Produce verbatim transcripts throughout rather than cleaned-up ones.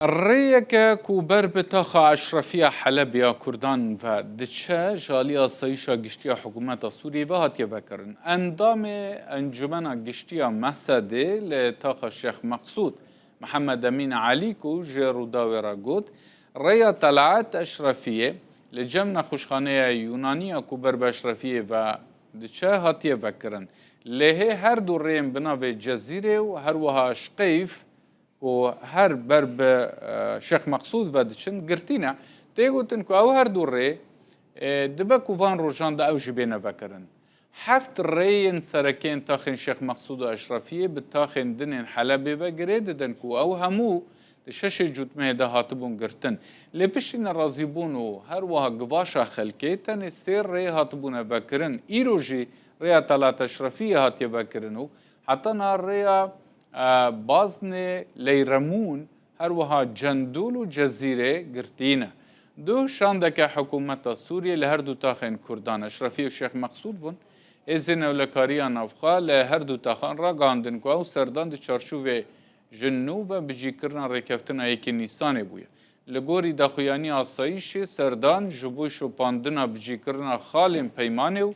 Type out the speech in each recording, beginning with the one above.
Rêyeke ku ber bi taxa Eşrefiya Helebê ya Kurdan ve diçe, ji alî asayîşa giştî ya hikûmeta Sûriyê ve hatiye vekirin. Endamê Encûmena Giştî ya Mesedê li taxa Şêx Meqsûd, Mihemed Emîn Elî, ku ji Rûdawê re got, rêya Telaet Eşrefiyê li cem nexweşxaneya Yûnanî ya ku ber bi Eşrefiyê ve diçe hatiye vekirin. Lê hê her du rêyên bi navê Cezîrê û her wiha Şqeyf, ku her ber bi, e, Şêx Meqsûd ve diçin, girtî ne. Tê gotin ku ew her du rê, e, dibe ku van rojan de ew jî bêne vekirin. Heft rêyên sereke yên taxên Şêx Meqsûd û Eşrefiyê bi taxên din ên Helebê ve girê didin ku ew hemû di şeşê Cotmehê de hatibûn girtin. Lê piştî nerazîbûn û her wiha givaşa xelkê, tenê sê rê hatibûne vekirin. Îro jî rêya Telaet Eşrefiyê hatiye vekirin û heta niha rêya, e, Baznê Leyremûn, her wiha Cendûl û Cezîrê girtî ne. Du şandeke hikûmeta Sûriyê li her du taxên Kurdan, Eşrefiyê û Şêx Meqsûd bûn. Hêzên Ewlekariya Navxa li her du taxan ragihandin ku ew serdan di çarçovê ji nû ve bicîkirina rêkeftina yekê Nîsanê bûye. Li gorî daxuyaniya asayîşê, serdan ji bo şopandina bicîkirina xalên peymanê û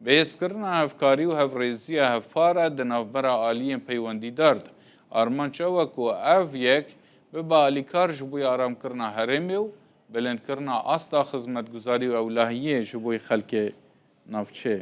bihêzkirina hevkarî û hevrêziya hevpar e di navbera aliyên peywendîdar de. Armanc ew e ku ev yek bibe alîkar ji bo aramkirina herêmê û bilindkirina asta xizmetguzarî û ewlehiyê ji bo xelkê navçeyê.